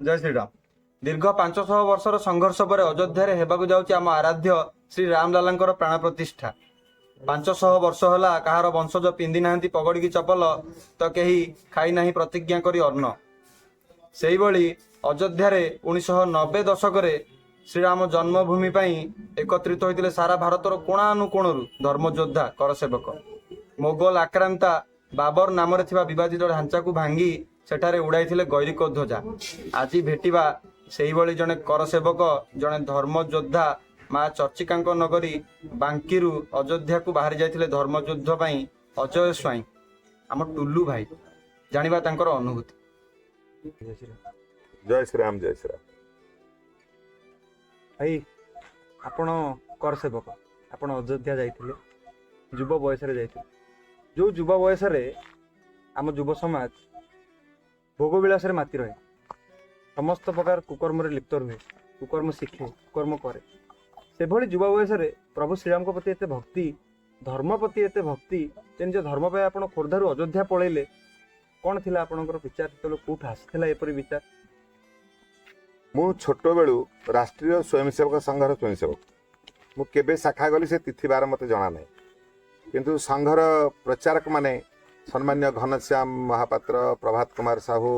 ଜୟ ଶ୍ରୀରାମ। ଦୀର୍ଘ 500 ବର୍ଷର ସଂଘର୍ଷ ପରେ ଅଯୋଧ୍ୟାରେ ହେବାକୁ ଯାଉଛି ଆମ ଆରାଧ୍ୟ ଶ୍ରୀ ରାମଲାଲାଙ୍କର ପ୍ରାଣ ପ୍ରତିଷ୍ଠା। 500 ବର୍ଷ ହେଲା କାହାର ବଂଶଜ ପିନ୍ଧି ନାହାନ୍ତି ପଗଡ଼ି କି ଚପଲ ତ କେହି ଖାଇନାହିଁ ପ୍ରତିଜ୍ଞା କରି ଅନ୍ନ। ସେଇଭଳି ଅଯୋଧ୍ୟାରେ 1990 ଦଶକରେ ଶ୍ରୀରାମ ଜନ୍ମଭୂମି ପାଇଁ ଏକତ୍ରିତ ହୋଇଥିଲେ ସାରା ଭାରତର କୋଣାନୁକୋଣରୁ ଧର୍ମଯୋଦ୍ଧା, କରସେବକ। ମୋଗଲ ଆକ୍ରାନ୍ତା ବାବର ନାମରେ ଥିବା ବିବାଦିତ ଢାଞ୍ଚାକୁ ଭାଙ୍ଗି ସେଠାରେ ଉଡ଼ାଇଥିଲେ ଗୈରିକ ଧ୍ୱଜା। ଆଜି ଭେଟିବା ସେଇଭଳି ଜଣେ କରସେବକ, ଜଣେ ଧର୍ମଯୋଦ୍ଧା। ମା ଚର୍ଚ୍ଚିକାଙ୍କ ନଗରୀ ବାଙ୍କିରୁ ଅଯୋଧ୍ୟାକୁ ବାହାରି ଯାଇଥିଲେ ଧର୍ମଯୁଦ୍ଧ ପାଇଁ ଅଜୟ ସ୍ୱାଇଁ, ଆମ ଟୁଲୁ ଭାଇ। ଜାଣିବା ତାଙ୍କର ଅନୁଭୂତି। ଜୟ ଶ୍ରୀରାମ, ଜୟ ଶ୍ରୀରାମ। ଭାଇ, ଆପଣ କରସେବକ, ଆପଣ ଅଯୋଧ୍ୟା ଯାଇଥିଲେ, ଯୁବ ବୟସରେ ଯାଇଥିଲେ। ଯୋଉ ଯୁବ ବୟସରେ ଆମ ଯୁବ ସମାଜ ଭୋଗବିଳାସରେ ମାତି ରହେ, ସମସ୍ତ ପ୍ରକାର କୁକର୍ମରେ ଲିପ୍ତ ରୁହେ, କୁକର୍ମ ଶିଖେ, କୁକର୍ମ କରେ, ସେଭଳି ଯୁବ ବୟସରେ ପ୍ରଭୁ ଶ୍ରୀରାମଙ୍କ ପ୍ରତି ଏତେ ଭକ୍ତି, ଧର୍ମ ପ୍ରତି ଏତେ ଭକ୍ତି ଯେ ନିଜ ଧର୍ମ ପାଇଁ ଆପଣ ଖୋର୍ଦ୍ଧାରୁ ଅଯୋଧ୍ୟା ପଳେଇଲେ। କ'ଣ ଥିଲା ଆପଣଙ୍କର ବିଚାର ସେତେବେଳେ? କୋଉଠୁ ଆସିଥିଲା ଏପରି ବିଚାର? ମୁଁ ଛୋଟବେଳୁ ରାଷ୍ଟ୍ରୀୟ ସ୍ୱୟଂସେବକ ସଂଘର ସ୍ୱୟଂସେବକ। ମୁଁ କେବେ ଶାଖା ଗଲି, ସେ ତିଥିବାର ମୋତେ ଜଣା ନାହିଁ। କିନ୍ତୁ ସଂଘର ପ୍ରଚାରକମାନେ ସମ୍ମାନୀୟ ଘନଶ୍ୟାମ ମହାପାତ୍ର, ପ୍ରଭାତ କୁମାର ସାହୁ,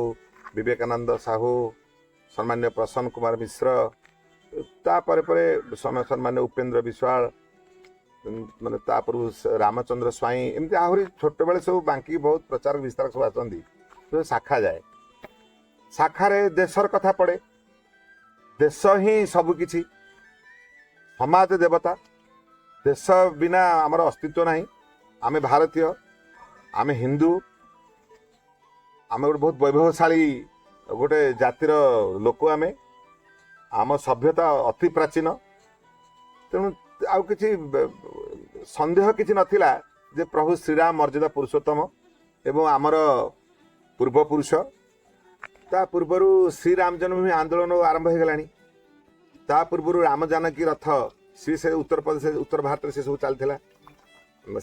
ବିବେକାନନ୍ଦ ସାହୁ, ସମ୍ମାନୀୟ ପ୍ରସନ୍ନ କୁମାର ମିଶ୍ର, ତାପରେ ପରେ ସମ୍ମାନୀୟ ଉପେନ୍ଦ୍ର ବିଶ୍ୱାଳ, ମାନେ ତାପରୁ ରାମଚନ୍ଦ୍ର ସ୍ୱାଇଁ, ଏମିତି ଆହୁରି ଛୋଟବେଳେ ସବୁ ବାଙ୍କି ବହୁତ ପ୍ରଚାରକ ବିସ୍ତାରକ ସବୁ ଆସନ୍ତି। ତ ଶାଖା ଯାଏ, ଶାଖାରେ ଦେଶର କଥା ପଡ଼େ। ଦେଶ ହିଁ ସବୁ କିଛି, ସମାଜ ଦେବତା। ଦେଶ ବିନା ଆମର ଅସ୍ତିତ୍ୱ ନାହିଁ। ଆମେ ଭାରତୀୟ, ଆମେ ହିନ୍ଦୁ, ଆମେ ଗୋଟେ ବହୁତ ବୈଭବଶାଳୀ ଗୋଟେ ଜାତିର ଲୋକ। ଆମ ସଭ୍ୟତା ଅତି ପ୍ରାଚୀନ। ତେଣୁ ଆଉ କିଛି ସନ୍ଦେହ କିଛି ନଥିଲା ଯେ ପ୍ରଭୁ ଶ୍ରୀରାମ ମର୍ଯ୍ୟାଦା ପୁରୁଷୋତ୍ତମ ଏବଂ ଆମର ପୂର୍ବପୁରୁଷ। ତା ପୂର୍ବରୁ ଶ୍ରୀରାମ ଜନ୍ମଭୂମି ଆନ୍ଦୋଳନ ଆରମ୍ଭ ହେଇଗଲାଣି। ତା ପୂର୍ବରୁ ରାମ ଜାନକୀ ରଥ ସିଏ ସେ ଉତ୍ତରପ୍ରଦେଶ, ଉତ୍ତର ଭାରତରେ ସେ ସବୁ ଚାଲିଥିଲା।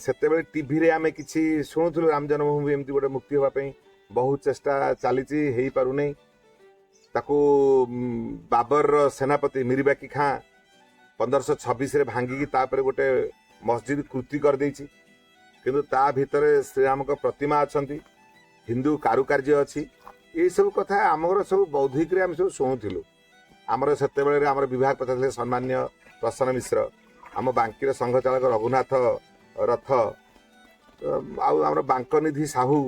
ସେତେବେଳେ ଟିଭିରେ ଆମେ କିଛି ଶୁଣୁଥିଲୁ, ରାମ ଜନ୍ମଭୂମି ଏମିତି ଗୋଟେ ମୁକ୍ତି ହେବା ପାଇଁ ବହୁତ ଚେଷ୍ଟା ଚାଲିଛି, ହେଇପାରୁନାହିଁ। ତାକୁ ବାବରର ସେନାପତି ମିରବାକି ଖାଁ 1526ରେ ଭାଙ୍ଗିକି ତାପରେ ଗୋଟେ ମସଜିଦ କୃତି କରିଦେଇଛି। କିନ୍ତୁ ତା ଭିତରେ ଶ୍ରୀରାମଙ୍କ ପ୍ରତିମା ଅଛନ୍ତି, ହିନ୍ଦୁ କାରୁକାର୍ଯ୍ୟ ଅଛି। ଏଇସବୁ କଥା ଆମର ସବୁ ବୌଦ୍ଧିକରେ ଆମେ ସବୁ ଶୁଣୁଥିଲୁ। ଆମର ସେତେବେଳେ ଆମର ବିଭାଗ ପଚାରିଥିଲେ ସମ୍ମାନୀୟ ପ୍ରସନ୍ନ ମିଶ୍ର, ଆମ ବାଙ୍କିର ସଂଘ ଚାଳକ ରଘୁନାଥ ରଥ, ଆଉ ଆମର ବାଙ୍କନିଧି ସାହୁ,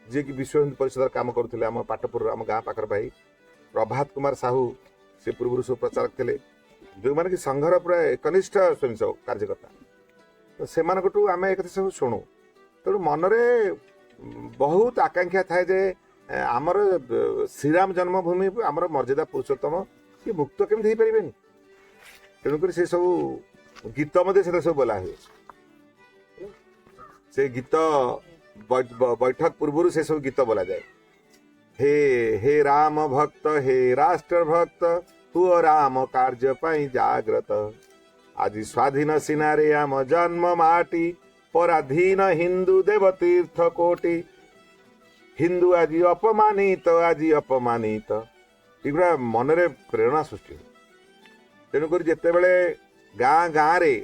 ଯିଏକି ବିଶ୍ୱ ହିନ୍ଦୁ ପରିଷଦର କାମ କରୁଥିଲେ, ଆମ ପାଟପୁରର, ଆମ ଗାଁ ପାଖର ଭାଇ ପ୍ରଭାତ କୁମାର ସାହୁ, ସେ ପୂର୍ବରୁ ସବୁ ପ୍ରଚାରକ ଥିଲେ, ଯେଉଁମାନେ କି ସଂଘର ପୁରା ଏକନିଷ୍ଠ ସ୍ୱୟଂସେବକ କାର୍ଯ୍ୟକର୍ତ୍ତା। ତ ସେମାନଙ୍କଠୁ ଆମେ ଏ କଥା ସବୁ ଶୁଣୁ। ତେଣୁ ମନରେ ବହୁତ ଆକାଂକ୍ଷା ଥାଏ ଯେ ଆମର ଶ୍ରୀରାମ ଜନ୍ମଭୂମି, ଆମର ମର୍ଯ୍ୟାଦା ପୁରୁଷୋତ୍ତମ, କି ମୁକ୍ତ କେମିତି ହେଇପାରିବେନି? ତେଣୁକରି ସେ ସବୁ ଗୀତ ମଧ୍ୟ ସେଥିରେ ସବୁ ବୋଲା ହୁଏ। ସେ ଗୀତ ବୈଠକ ପୂର୍ବରୁ ସେ ସବୁ ଗୀତ ବୋଲାଯାଏ। ହେ ହେ ରାମ ଭକ୍ତ, ହେ ରାଷ୍ଟ୍ର ଭକ୍ତ, ହୁଅ ରାମ କାର୍ଯ୍ୟ ପାଇଁ ଜାଗ୍ରତ। ଆଜି ସ୍ୱାଧୀନ ସିନାରେ ଆମ ଜନ୍ମ ମାଟି, ପରାଧୀନ ହିନ୍ଦୁ ଦେବ ତୀର୍ଥ କୋଟି। ହିନ୍ଦୁ ଆଜି ଅପମାନିତ, ଆଜି ଅପମାନିତ। ଏଗୁଡ଼ା ମନରେ ପ୍ରେରଣା ସୃଷ୍ଟି ହୁଏ। ତେଣୁକରି ଯେତେବେଳେ ଗାଁ ଗାଁରେ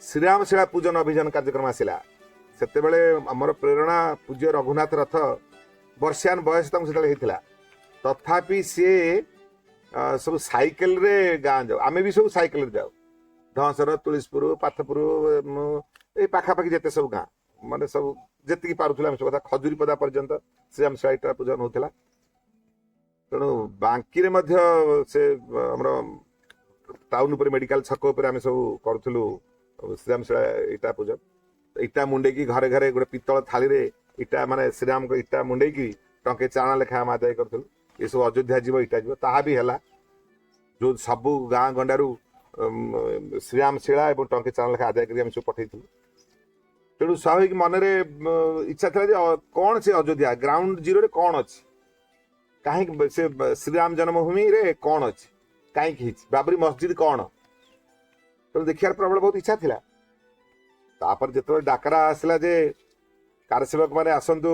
ଶ୍ରୀରାମ ଶିଳା ପୂଜନ ଅଭିଯାନ କାର୍ଯ୍ୟକ୍ରମ ଆସିଲା, ସେତେବେଳେ ଆମର ପ୍ରେରଣା ପୂଜ୍ୟ ରଘୁନାଥ ରଥ, ବର୍ଷିଆନ ବୟସ ତାଙ୍କୁ ସେତେବେଳେ ହେଇଥିଲା, ତଥାପି ସିଏ ସବୁ ସାଇକେଲରେ ଗାଁ ଯାଉ। ଆମେ ବି ସବୁ ସାଇକେଲରେ ଯାଉ। ଢଁସର, ତୁଳସୀପୁର, ପାଥପୁର, ଏଇ ପାଖାପାଖି ଯେତେ ସବୁ ଗାଁ, ମାନେ ସବୁ ଯେତିକି ପାରୁଥିଲେ ଆମେ ସବୁ କଥା, ଖଜୁରୀପଦା ପର୍ଯ୍ୟନ୍ତ ଶ୍ରୀରାମ ଶିଳା ପୂଜନ ହଉଥିଲା। ତେଣୁ ବାଙ୍କିରେ ମଧ୍ୟ ସେ ଆମର ଟାଉନ ଉପରେ, ମେଡିକାଲ ଛକ ଉପରେ ଆମେ ସବୁ କରୁଥିଲୁ ଶ୍ରୀରାମ ଶିଳା ଇଟା ପୂଜନ। ଇଟା ମୁଣ୍ଡେଇକି ଘରେ ଘରେ ଗୋଟେ ପିତ୍ତଳ ଥାଳିରେ ଇଟା, ମାନେ ଶ୍ରୀରାମଙ୍କ ଇଟା ମୁଣ୍ଡେଇକି ଟଙ୍କେ ଚାଣା ଲେଖା ଆମେ ଆଦାୟ କରୁଥିଲୁ। ଏସବୁ ଅଯୋଧ୍ୟା ଯିବ, ଇଟା ଯିବ, ତାହା ବି ହେଲା। ଯୋଉ ସବୁ ଗାଁ ଗଣ୍ଡାରୁ ଶ୍ରୀରାମ ଶିଳା ଏବଂ ଟଙ୍କେ ଚାଣା ଲେଖା ଆଦାୟ କରି ଆମେ ସବୁ ପଠେଇଥିଲୁ। ତେଣୁ ସ୍ୱାଭାବିକ ମନରେ ଇଚ୍ଛା ଥିଲା ଯେ କଣ ସେ ଅଯୋଧ୍ୟା ଗ୍ରାଉଣ୍ଡ ଜିରୋରେ କଣ ଅଛି, କାହିଁକି ସେ ଶ୍ରୀରାମ ଜନ୍ମଭୂମିରେ କଣ ଅଛି, କାହିଁକି ହେଇଛି, ବାବରି ମସଜିଦ କଣ? ତେଣୁ ଦେଖିବାର ପ୍ରବଳ ବହୁତ ଇଚ୍ଛା ଥିଲା। ତାପରେ ଯେତେବେଳେ ଡାକରା ଆସିଲା ଯେ କାରସେବକ ମାନେ ଆସନ୍ତୁ,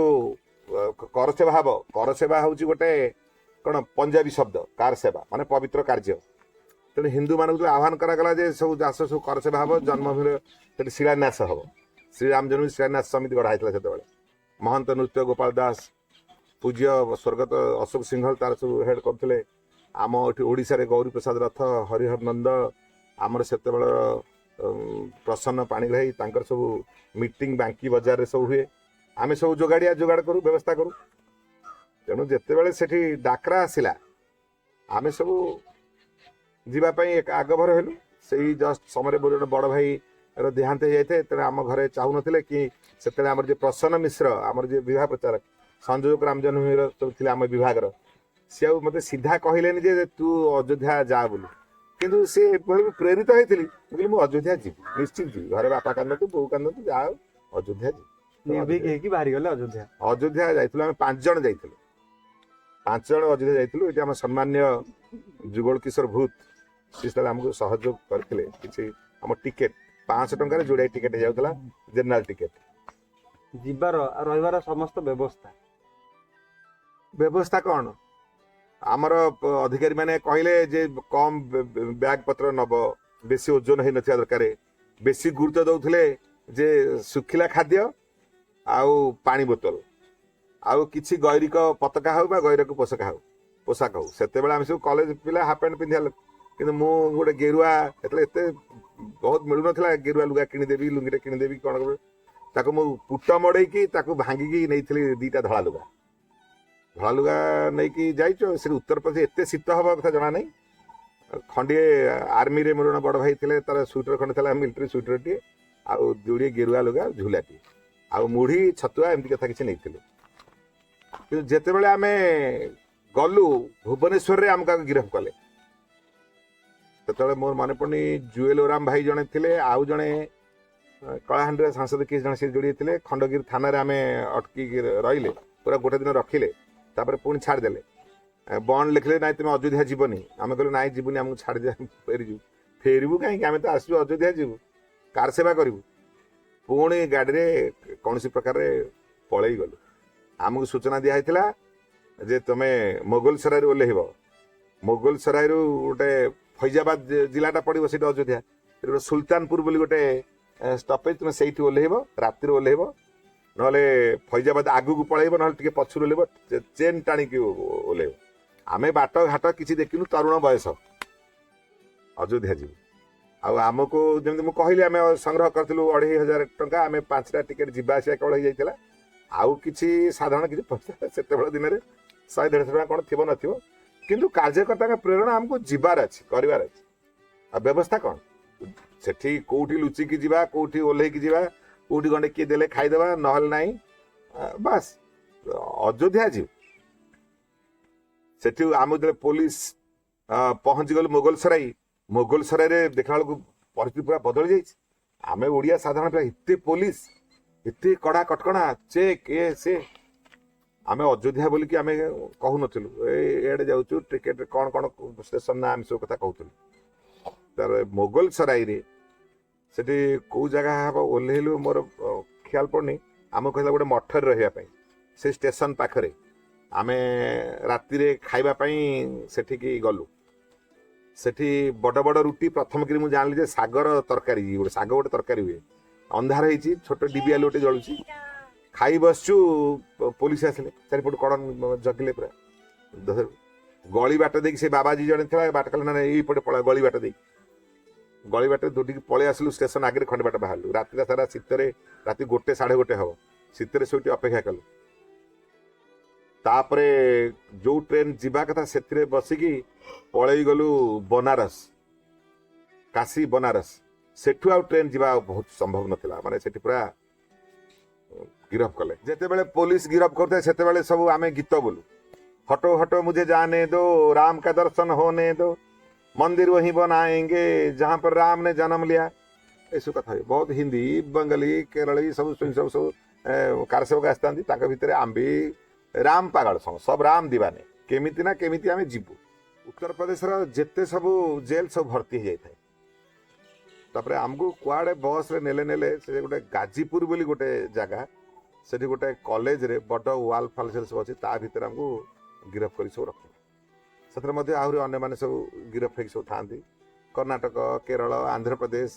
କରସେବା ହବ। କରସେବା ହଉଛି ଗୋଟେ କ'ଣ ପଞ୍ଜାବୀ ଶବ୍ଦ କାର ସେବା ମାନେ ପବିତ୍ର କାର୍ଯ୍ୟ। ତେଣୁ ହିନ୍ଦୁମାନଙ୍କୁ ଯେତେବେଳେ ଆହ୍ୱାନ କରାଗଲା ଯେ ସବୁ ଦାସ ସବୁ କର ସେବା ହବ, ଜନ୍ମଭୂମିର ସେଠି ଶିଳାନ୍ୟାସ ହବ, ଶ୍ରୀରାମ ଜନ୍ମଭୂମି ଶିଳାନ୍ୟାସ ସମିତି ଗଢ଼ା ହେଇଥିଲା ସେତେବେଳେ। ମହନ୍ତ ନୃତ୍ୟ ଗୋପାଳ ଦାସ, ପୂଜ୍ୟ ସ୍ୱର୍ଗତ ଅଶୋକ ସିଂହଲ ତାର ସବୁ ହେଡ୍ କରୁଥିଲେ। ଆମ ଏଠି ଓଡ଼ିଶାରେ ଗୌରୀ ପ୍ରସାଦ ରଥ, ହରିହର ନନ୍ଦ, ଆମର ସେତେବେଳ ପ୍ରସନ୍ନ ପାଣିଗ୍ରାହୀ, ତାଙ୍କର ସବୁ ମିଟିଂ ବାଙ୍କି ବଜାରରେ ସବୁ ହୁଏ। ଆମେ ସବୁ ଯୋଗାଡ଼ିଆ ଯୋଗାଡ଼ କରୁ, ବ୍ୟବସ୍ଥା କରୁ। ତେଣୁ ଯେତେବେଳେ ସେଠି ଡାକରା ଆସିଲା, ଆମେ ସବୁ ଯିବା ପାଇଁ ଆଗଭର ହେଲୁ। ସେଇ ଜଷ୍ଟ ସମୟରେ ମୋର ଜଣେ ବଡ଼ ଭାଇର ଦେହାନ୍ତ ହେଇଯାଇଥାଏ। ତେଣୁ ଆମ ଘରେ ଚାହୁଁନଥିଲେ କି ସେତେବେଳେ ଆମର ଯିଏ ପ୍ରସନ୍ନ ମିଶ୍ର, ଆମର ଯିଏ ବିଭାଗ ପ୍ରଚାରକ ସଂଯୋଜକ ରାମ ଜନ୍ମଭୂମିର ସବୁ ଥିଲେ ଆମ ବିଭାଗର, ସିଏ ଆଉ ମୋତେ ସିଧା କହିଲେନି ଯେ ତୁ ଅଯୋଧ୍ୟା ଯା ବୋଲି, କିନ୍ତୁ ସେ ଏଭଳି ପ୍ରେରିତ ହେଇଥିଲି। ମୁଁ କହିଲି ମୁଁ ଅଯୋଧ୍ୟା ଯିବି, ନିଶ୍ଚିତ ଯିବି। ଘରେ ବାପା କାନ୍ଦନ୍ତୁ, ବୋଉ କାନ୍ଦନ୍ତୁ, ଯାହା ହଉ ଅଯୋଧ୍ୟା ଯିବି। ନିର୍ଭୀକ ହେଇକି ବାହାରିଗଲେ ଅଯୋଧ୍ୟା। ଅଯୋଧ୍ୟା ଯାଇଥିଲୁ, ଆମେ 5 ଜଣ ଯାଇଥିଲୁ। 5 ଜଣ ଅଯୋଧ୍ୟା ଯାଇଥିଲୁ। ଏଠି ଆମ ସମ୍ମାନୀୟ ଯୁଗଳ କିଶୋର ଭୂତ, ସେ ସେତେବେଳେ ଆମକୁ ସହଯୋଗ କରିଥିଲେ କିଛି। ଆମ ଟିକେଟ 500 ଟଙ୍କାରେ ଯୋଡ଼ିଏ ଟିକେଟ ହେଇଯାଉଥିଲା, ଜେନେରାଲ ଟିକେଟ। ଯିବାର ଆଉ ରହିବାର ସମସ୍ତ ବ୍ୟବସ୍ଥା? ବ୍ୟବସ୍ଥା କ'ଣ, ଆମର ଅଧିକାରୀ ମାନେ କହିଲେ ଯେ କମ ବ୍ୟାଗ ପତ୍ର ନବ, ବେଶୀ ଓଜନ ହେଇନଥିବା ଦରକାର। ବେଶୀ ଗୁରୁତ୍ୱ ଦଉଥିଲେ ଯେ ଶୁଖିଲା ଖାଦ୍ୟ ଆଉ ପାଣି ବୋତଲ, ଆଉ କିଛି ଗୈରିକ ପତାକା ହଉ ବା ଗୈରିକ ପୋଷାକ ହଉ। ସେତେବେଳେ ଆମେ ସବୁ କଲେଜ ପିଲା, ହାଫ ପ୍ୟାଣ୍ଟ ପିନ୍ଧିବା ଲୋକ। କିନ୍ତୁ ମୁଁ ଗୋଟେ ଗେରୁଆ, ସେତେବେଳେ ଏତେ ବହୁତ ମିଳୁନଥିଲା, ଗେରୁଆ ଲୁଗା କିଣିଦେବି, ଲୁଙ୍ଗିଟେ କିଣିଦେବି, କ'ଣ କରିବି, ତାକୁ ମୁଁ ପୁଟ ମଡ଼େଇକି ତାକୁ ଭାଙ୍ଗିକି ନେଇଥିଲି 2ଟା ଧଳା ଲୁଗା। ଧଳା ଲୁଗା ନେଇକି ଯାଇଛୁ। ସେଠି ଉତ୍ତରପ୍ରଦେଶ ଏତେ ଶୀତ ହବା କଥା ଜଣା ନାହିଁ। ଖଣ୍ଡିଏ ଆର୍ମିରେ ମୋର ଜଣେ ବଡ଼ ଭାଇ ଥିଲେ, ତାର ସୁଇଟର ଖଣ୍ଡେ ଥିଲା, ମିଲିଟାରୀ ସୁଇଟରଟିଏ, ଆଉ ଯୋଡ଼ିଏ ଗେରୁଆ ଲୁଗା, ଝୁଲାଟିଏ, ଆଉ ମୁଢ଼ି ଛତୁଆ, ଏମିତି କଥା କିଛି ନେଇଥିଲୁ। କିନ୍ତୁ ଯେତେବେଳେ ଆମେ ଗଲୁ, ଭୁବନେଶ୍ୱରରେ ଆମକୁ ଆଗ ଗିରଫ କଲେ। ସେତେବେଳେ ମୋର ମନେ ପଡୁନି, ଜୁଏଲ ଓରାମ ଭାଇ ଜଣେ ଥିଲେ, ଆଉ ଜଣେ କଳାହାଣ୍ଡିର ସାଂସଦ କିଏ ଜଣେ ସେ ଯୋଡ଼ିଏ ଥିଲେ। ଖଣ୍ଡଗିରି ଥାନାରେ ଆମେ ଅଟକିକି ରହିଲେ, ପୁରା ଗୋଟେ ଦିନ ରଖିଲେ, ତାପରେ ପୁଣି ଛାଡ଼ିଦେଲେ। ବଣ୍ଡ ଲେଖିଲେ, ନାଇଁ ତୁମେ ଅଯୋଧ୍ୟା ଯିବନି। ଆମେ କହିଲୁ ନାଇଁ ଯିବୁନି, ଆମକୁ ଛାଡ଼ିଦିଅ, ଫେରିଯିବୁ। ଫେରିବୁ କାହିଁକି, ଆମେ ତ ଆସିବୁ ଅଯୋଧ୍ୟା ଯିବୁ, କାର ସେବା କରିବୁ। ପୁଣି ଗାଡ଼ିରେ କୌଣସି ପ୍ରକାରରେ ପଳେଇ ଗଲୁ। ଆମକୁ ସୂଚନା ଦିଆହେଇଥିଲା ଯେ ତୁମେ ମୋଗଲ ସରାଇରୁ ଓହ୍ଲେଇବ। ମୋଗଲ ସରାଇରୁ ଗୋଟେ ଫୈଜାବାଦ ଜିଲ୍ଲାଟା ପଡ଼ିବ, ସେଇଠି ଅଯୋଧ୍ୟା। ସେଠି ଗୋଟେ ସୁଲତାନପୁର ବୋଲି ଗୋଟେ ଷ୍ଟପେଜ, ତୁମେ ସେଇଠି ଓହ୍ଲେଇବ, ରାତିରେ ଓହ୍ଲେଇବ, ନହେଲେ ଫୈଜାବାଦ ଆଗକୁ ପଳେଇବ, ନହେଲେ ଟିକେ ପଛରୁ ଓହ୍ଲେଇବ, ଚେନ୍ ଟାଣିକି ଓହ୍ଲେଇବ। ଆମେ ବାଟ ଘାଟ କିଛି ଦେଖିନୁ, ତରୁଣ ବୟସ, ଅଯୋଧ୍ୟା ଯିବୁ। ଆଉ ଆମକୁ ଯେମିତି ମୁଁ କହିଲି, ଆମେ ସଂଗ୍ରହ କରିଥିଲୁ 2500 ଟଙ୍କା। ଆମେ 5ଟା ଟିକେଟ ଯିବା ଆସିବା କେବଳ ହେଇଯାଇଥିଲା। ଆଉ କିଛି ସାଧାରଣ କିଛି ପଇସା ସେତେବେଳେ ଦିନରେ 100-150 ଟଙ୍କା କ'ଣ ଥିବ ନଥିବ। କିନ୍ତୁ କାର୍ଯ୍ୟକର୍ତ୍ତାଙ୍କ ପ୍ରେରଣା, ଆମକୁ ଯିବାର ଅଛି, କରିବାର ଅଛି। ଆଉ ବ୍ୟବସ୍ଥା କ'ଣ, ସେଠି କୋଉଠି ଲୁଚିକି ଯିବା, କୋଉଠି ଓହ୍ଲେଇକି ଯିବା, କୋଉଠି ଗଣ୍ଡେ କିଏ ଦେଲେ ଖାଇଦେବା, ନହେଲେ ନାହିଁ, ବାସ୍ ଅଯୋଧ୍ୟା ଯିବୁ। ସେଠି ଆମକୁ ଯେତେବେଳେ ପୋଲିସ ପହଞ୍ଚିଗଲୁ ମୋଗଲ ସରାଇ, ମୋଗଲ ସରାଇରେ ଦେଖିଲା ବେଳକୁ ପରିସ୍ଥିତି ପୁରା ବଦଳି ଯାଇଛି। ଆମେ ଓଡ଼ିଆ ସାଧାରଣ ପିଲା, ଏତେ ପୋଲିସ, ଏତେ କଡ଼ା କଟକଣା, ଚେକ୍, ଏ ସେ। ଆମେ ଅଯୋଧ୍ୟା ବୋଲିକି ଆମେ କହୁନଥିଲୁ, ଏଇ ଏଆଡ଼େ ଯାଉଛୁ, ଟିକେଟ କ'ଣ କ'ଣ ଷ୍ଟେସନ ନା ଆମେ ସବୁ କଥା କହୁଥିଲୁ। ତାପରେ ମୋଗଲ ସରାଇରେ ସେଠି କୋଉ ଜାଗା ହବ ଓହ୍ଲେଇଲୁ, ମୋର ଖିଆଲ ପଡୁନି। ଆମକୁ କହିଲା ଗୋଟେ ମଠରେ ରହିବା ପାଇଁ ସେ ଷ୍ଟେସନ ପାଖରେ। ଆମେ ରାତିରେ ଖାଇବା ପାଇଁ ସେଠିକି ଗଲୁ। ସେଠି ବଡ଼ ବଡ଼ ରୁଟି, ପ୍ରଥମ କରି ମୁଁ ଜାଣିଲି ଯେ ଶାଗର ତରକାରୀ, ଗୋଟେ ଶାଗ ଗୋଟେ ତରକାରୀ ହୁଏ। ଅନ୍ଧାର ହେଇଛି, ଛୋଟ ଡିବି ଆଲୁଅ ଗୋଟେ ଜଳୁଛି, ଖାଇ ବସିଛୁ। ପୋଲିସ ଆସିଲେ, ଚାରିପଟୁ କଡ଼ ଜଗିଲେ ପୁରା। ଗଳି ବାଟ ଦେଇକି ସେ ବାବାଜୀ ଜଣେ ଥିଲା, ବାଟ କହିଲେ ନା ଏଇପଟେ ପଳା ଗଳି ବାଟ ଦେଇକି। ଗଳି ବାଟରେ ଦୌଡ଼ିକି ପଳେଇ ଆସିଲୁ, ଷ୍ଟେସନ ଆଗରେ ଖଣ୍ଡେ ବାଟ ବାହାରିଲୁ। ରାତିଟା ସାରା ଶୀତରେ, ରାତି 1 1:30 ହବ, ଶୀତରେ ସେଇଠି ଅପେକ୍ଷା କଲୁ। ତାପରେ ଯୋଉ ଟ୍ରେନ ଯିବା କଥା ସେଥିରେ ବସିକି ପଳେଇ ଗଲୁ ବନାରସ, କାଶୀ ବନାରସ। ସେଠୁ ଆଉ ଟ୍ରେନ ଯିବା ଆଉ ବହୁତ ସମ୍ଭବ ନଥିଲା, ମାନେ ସେଠି ପୁରା ଗିରଫ କଲେ। ଯେତେବେଳେ ପୋଲିସ ଗିରଫ କରୁଥାଏ, ସେତେବେଳେ ସବୁ ଆମେ ଗୀତ ବୋଲୁ, हटो हटो मुझे जाने दो, राम का दर्शन होने दो, मंदिर वहीं बनाएंगे जहां पर राम ने जन्म लिया। ଏସବୁ କଥା ହୁଏ ବହୁତ। ହିନ୍ଦୀ, ବଙ୍ଗାଳୀ, କେରଳୀ ସବୁ ସବୁ ସବୁ କାର ସେବକ ଆସିଥାନ୍ତି। ତାଙ୍କ ଭିତରେ ଆମେ ବି ରାମ ପାଗଳ, ସବୁ ସବୁ ରାମ ଦିବାନେ, କେମିତି ନା କେମିତି ଆମେ ଯିବୁ। ଉତ୍ତରପ୍ରଦେଶର ଯେତେ ସବୁ ଜେଲ୍ ସବୁ ଭର୍ତ୍ତି ହେଇଯାଇଥାଏ। ତାପରେ ଆମକୁ କୁଆଡ଼େ ବସ୍ରେ ନେଲେ ନେଲେ ସେ ଗୋଟେ ଗାଜିପୁର ବୋଲି ଗୋଟେ ଜାଗା, ସେଠି ଗୋଟେ କଲେଜରେ ବଡ଼ ୱାଲ୍ ଫାଲ୍ ସବୁ ଅଛି, ତା ଭିତରେ ଆମକୁ ଗିରଫ କରି ସବୁ ରଖିଲେ। ସେଥିରେ ମଧ୍ୟ ଆହୁରି ଅନ୍ୟମାନେ ସବୁ ଗିରଫ ହେଇକି ସବୁ ଥାଆନ୍ତି। କର୍ଣ୍ଣାଟକ, କେରଳ, ଆନ୍ଧ୍ରପ୍ରଦେଶ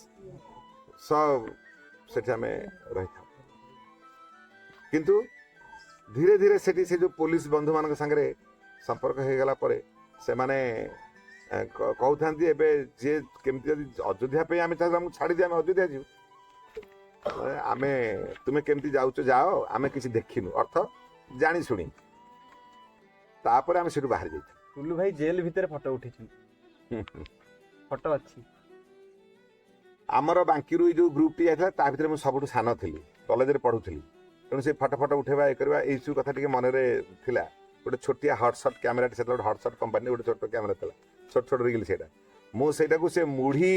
ସବୁ ସେଠି ଆମେ ରହିଥାଉ। କିନ୍ତୁ ଧୀରେ ଧୀରେ ସେଠି ସେ ଯେଉଁ ପୋଲିସ ବନ୍ଧୁମାନଙ୍କ ସାଙ୍ଗରେ ସମ୍ପର୍କ ହେଇଗଲା ପରେ ସେମାନେ କହୁଥାନ୍ତି ଏବେ ଯିଏ କେମିତି ଯଦି ଅଯୋଧ୍ୟା ପାଇଁ ଆମେ ଚାହୁଁ, ଆମକୁ ଛାଡ଼ିଦିଅ, ଆମେ ଅଯୋଧ୍ୟା ଯିବୁ। ଆମେ ତୁମେ କେମିତି ଯାଉଛ ଯାଅ, ଆମେ କିଛି ଦେଖିନୁ, ଅର୍ଥ ଜାଣି ଶୁଣି। ତାପରେ ଆମେ ସେଠୁ ବାହାରି ଯାଇଥିଲୁ। ଟୁଲୁ ଭାଇ ଜେଲ ଭିତରେ ଫଟୋ ଉଠେଇଛନ୍ତି, ଫଟୋ ଅଛି। ଆମର ବାଙ୍କିରୁ ଏଇ ଯୋଉ ଗ୍ରୁପଟି ଯାଇଥିଲା, ତା ଭିତରେ ମୁଁ ସବୁଠୁ ସାନ ଥିଲି, କଲେଜରେ ପଢୁଥିଲି। ତେଣୁ ସେ ଫଟୋ ଫଟୋ ଉଠେଇବା, ଇଏ କରିବା, ଏଇସବୁ କଥା ଟିକେ ମନରେ ଥିଲା। ଗୋଟେ ଛୋଟିଆ ହଟସଟ୍ କ୍ୟାମେରାଟି, ସେତେବେଳେ ଗୋଟେ ହଟସଟ୍ କମ୍ପାନୀ ଗୋଟେ ଛୋଟ କ୍ୟାମେରା ଥିଲା, ଛୋଟ ଛୋଟ ରିଲ୍। ସେଇଟା ମୁଁ ସେଇଟାକୁ ସେ ମୁଢି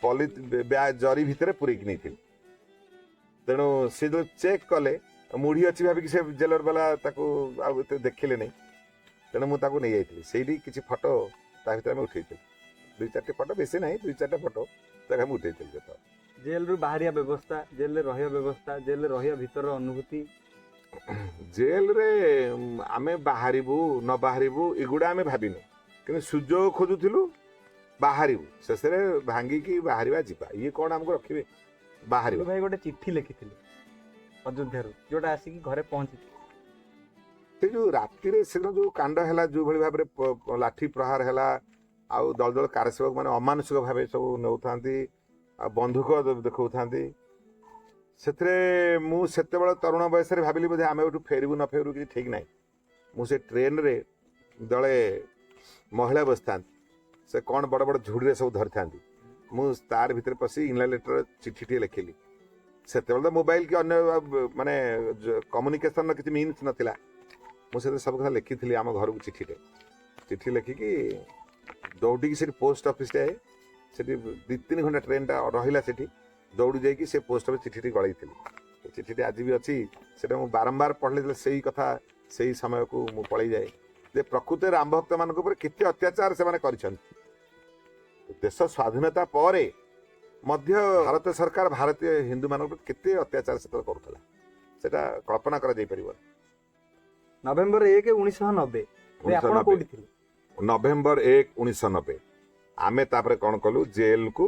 ପଲି ବ୍ୟାଗ ଜରି ଭିତରେ ପୁରେଇକି ନେଇଥିଲି। ତେଣୁ ସେ ଯେତେବେଳେ ଚେକ୍ କଲେ, ମୁଢି ଅଛି ଭାବିକି ସେ ଜେଲର ବାଲା ତାକୁ ଆଉ ଏତେ ଦେଖିଲେ ନାହିଁ। ତେଣୁ ମୁଁ ତାକୁ ନେଇଯାଇଥିଲି। ସେଇଠି କିଛି ଫଟୋ ତା ଭିତରେ ଆମେ ଉଠେଇଥିଲୁ, ଦୁଇ ଚାରିଟି ଫଟୋ, ବେଶୀ ନାହିଁ, ଦୁଇ ଚାରିଟା ଫଟୋ ତାକୁ ଆମେ ଉଠେଇଥିଲୁ ଯେତେବେଳେ। ଜେଲରୁ ବାହାରିବା ବ୍ୟବସ୍ଥା, ଜେଲରେ ରହିବା ବ୍ୟବସ୍ଥା, ଜେଲରେ ରହିବା ଭିତରର ଅନୁଭୂତି। ଜେଲରେ ଆମେ ବାହାରିବୁ ନ ବାହାରିବୁ ଏଗୁଡ଼ା ଆମେ ଭାବିନୁ, କିନ୍ତୁ ସୁଯୋଗ ଖୋଜୁଥିଲୁ ବାହାରିବୁ, ଶେଷରେ ଭାଙ୍ଗିକି ବାହାରିବା, ଯିବା, ଇଏ କ'ଣ ଆମକୁ ରଖିବେ, ବାହାରିବା। ଟୁଲୁ ଭାଇ ଗୋଟେ ଚିଠି ଲେଖିଥିଲେ ଅଯୋଧ୍ୟାରୁ, ଯୋଉଟା ଆସିକି ଘରେ ପହଞ୍ଚିଥିଲେ। ସେ ଯୋଉ ରାତିରେ ସେଦିନ ଯୋଉ କାଣ୍ଡ ହେଲା, ଯୋଉଭଳି ଭାବରେ ଲାଠି ପ୍ରହାର ହେଲା, ଆଉ ଦଳ ଦଳ କାରସେବକ ମାନେ ଅମାନୁଷିକ ଭାବେ ସବୁ ନେଉଥାନ୍ତି ଆଉ ବନ୍ଧୁକ ଦେଖାଉଥାନ୍ତି, ସେଥିରେ ମୁଁ ସେତେବେଳେ ତରୁଣ ବୟସରେ ଭାବିଲି ବୋଧେ ଆମେ ଏଠୁ ଫେରିବୁ ନ ଫେରିବୁ କିଛି ଠିକ୍ ନାହିଁ। ମୁଁ ସେ ଟ୍ରେନରେ ଦଳେ ମହିଳା ବସିଥାନ୍ତି, ସେ କ'ଣ ବଡ଼ ବଡ଼ ଝୁଡ଼ିରେ ସବୁ ଧରିଥାନ୍ତି। ମୁଁ ତାର ଭିତରେ ପଶି ଇଂଲଣ୍ଡ ଲେଟର ଚିଠିଟିଏ ଲେଖିଲି। ସେତେବେଳେ ତ ମୋବାଇଲ କି ଅନ୍ୟ ମାନେ କମ୍ୟୁନିକେସନର କିଛି ମିନ୍ସ ନଥିଲା। ମୁଁ ସେଥିରେ ସବୁ କଥା ଲେଖିଥିଲି ଆମ ଘରକୁ ଚିଠିଟେ। ଚିଠି ଲେଖିକି ଦୌଡ଼ିକି ସେଠି ପୋଷ୍ଟ ଅଫିସ ଯାଏ, ସେଠି 2-3 ଘଣ୍ଟା ଟ୍ରେନଟା ରହିଲା, ସେଠି ଦୌଡ଼ି ଯାଇକି ସେ ପୋଷ୍ଟ ଅଫିସ ଚିଠିଟି ଗଳେଇଥିଲି। ସେ ଚିଠିଟି ଆଜି ବି ଅଛି। ସେଟା ମୁଁ ବାରମ୍ବାର ପଢ଼ିଲେ ସେଇ କଥା, ସେଇ ସମୟକୁ ମୁଁ ପଳେଇ ଯାଏ ଯେ ପ୍ରକୃତରେ ରାମ ଭକ୍ତମାନଙ୍କ ଉପରେ କେତେ ଅତ୍ୟାଚାର ସେମାନେ କରିଛନ୍ତି। ଦେଶ ସ୍ୱାଧୀନତା ପରେ ମଧ୍ୟ ଭାରତ ସରକାର ଭାରତୀୟ ହିନ୍ଦୁମାନଙ୍କ ଉପରେ କେତେ ଅତ୍ୟାଚାର ସେତେବେଳେ କରୁଥିଲା, ସେଟା କଳ୍ପନା କରାଯାଇପାରିବନି। ନଭେମ୍ବର 1 1990, ଆପଣ 1990। କୋଉଠି ଥିଲେ? ନଭେମ୍ବର 1 1990, ଆମେ ତାପରେ କ'ଣ କଲୁ, ଜେଲକୁ